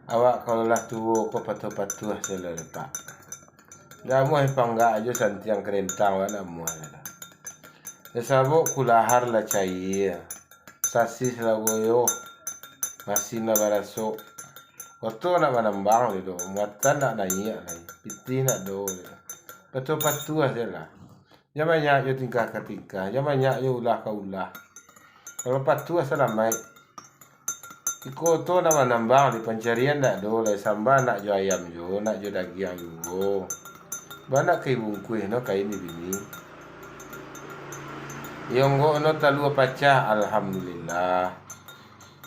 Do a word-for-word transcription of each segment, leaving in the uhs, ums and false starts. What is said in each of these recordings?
Awak kalau lah tuo ko patuah-patuah se lah, Pak. Jamuah panggak ajo santiang karentang awak namuah lah. Sabab kulahar lah caia, sasis lah goyoh, masin lah barasok. Oto nak manambang lai do, muatan nak naiak lai, pitih nak do lai. Patuah-patuah se lah. Jan banyak jo tingkah ka tingkah, jan banyak jo ulah ka ulah. Kalau patuah salamaik, iko oto nak manambang lai, pancarian ndak do lai, samba nak jo ayam juo, nak jo dagiang juo. Ba nak ka ibungkuih no kain di bini. Iyo onggok no talua pacah, alhamdulillah.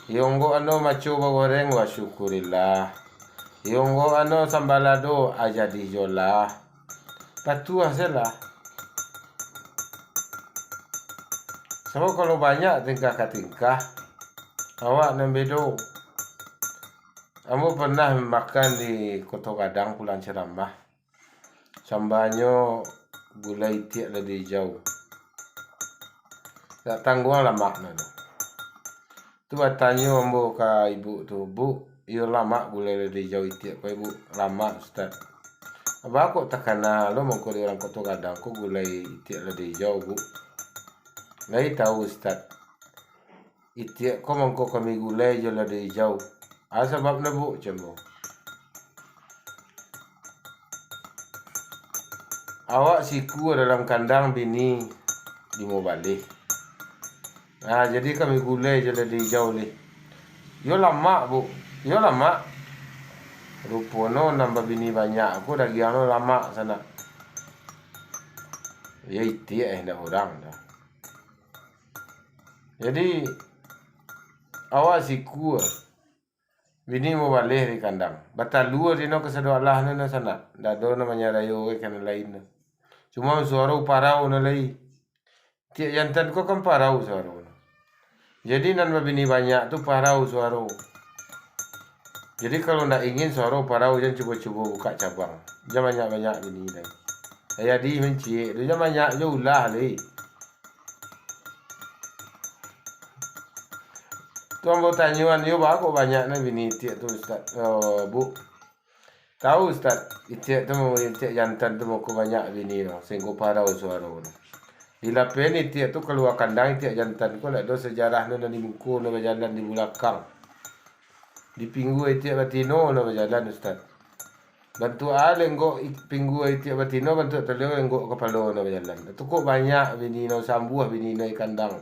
Iyo onggok ano maco bagoreng, wa syukurillah. Iyo onggok ano sambalado, a jadi jo lah. Patuah se lah. Sabab kalau banyak tingkah ka tingkah, awak nan bedo. Ambo pernah makan di Koto Gadang pulang ceramah. Sambanyo gulai itiak lado ijau. Dak tangguang lamaknyo tu. Tu batanyo ambo ka ibuk tu, "Buk, iyo lamak gulai lado ijau itiak ko, Buk?" "Lamak, Ustaz." "Baa kok takana lo mangko di urang Koto Gadang ko gulai itiak lado ijau, Buk?" "Lai tau, Ustaz." "Itiak ko mangko kami gulai jo lado ijau." "A sababnyo, Buk?" cek ambo. "Awak sikua dalam kandang, bini limo baleh. Nah, jadi kami gulai jo lado ijau lai." "Iyo lamak, Buk, iyo lamak." Ruponyo nan babini banyak ko dagiangnyo lamak sanak. Iyo itiak eh, ndak urang doh. Jadi, awak sikua, bini mubaleh di kandang. Batalua dino kasado alah no, no sanak. Ndak ado no manyarayo ka nan lain no. Cuma suaro parau no lai. Itiak jantan ko kan parau suaro no. Jadi, nan babini banyak tu parau suaro. Jadi, kalau ndak ingin suaro parau, jan cubo-cubo bukak cabang. Jan banyak-banyak bini lai. Lah jadi manciek tu, jan banyak jo ulah lai. Tu ambo tanyoan, "Iyo, baa kok banyak nian bini itiak tu, Ustaz, eh, Buk?" "Tau, Ustaz, itiak tu, itiak jantan tu mangko banyak bini no, sahinggo parau suaro no. Di lapeh itiak tu kalua kandang, itiak jantan ko ndak ado sejarah no, nan di muko no bajalan, di bulakang. Di pinggua itiak batino no bajalan, Ustaz. Bantuak a lenggok i-, pinggua itiak batino, bantuak talua lenggok kapalo no bajalan. Tu kok banyak bini no, sambuah bini no di kandang.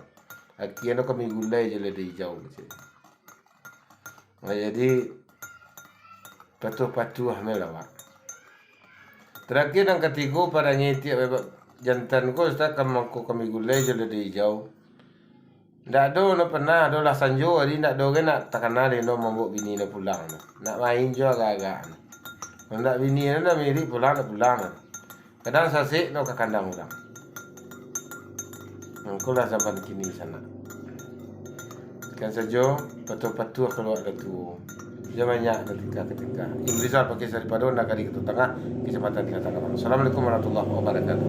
Akia no kami gulai jo lado ijau," kecek. Nah, jadi, patuah-patuah me lah, Pak. Tarakhir, nan katigo, parangai itiak bebak jantan ko, Ustaz, ka mangko kami gulai jo lado ijau. Ndak ado no pernah, ado lah sanjo ari, ndak ado gai nak takana dek no mambaok bini no pulang no. Nak main jo agak-agak no. Ndak bini no, ndak mirik pulang, ndak pulang no. Kadang sasek no ka kandang urang. Mangkolah zaman kini sanak. Sekian sajo, patuah-patuah kalau ado tuo. Jan banyak nan tingkah ka tingkah. Imam Rizal Pakeh Saripado, Nagari Ketu Tangah, Kecamatan Kinatangaban. Assalamualaikum warahmatullahi wabarakatuh.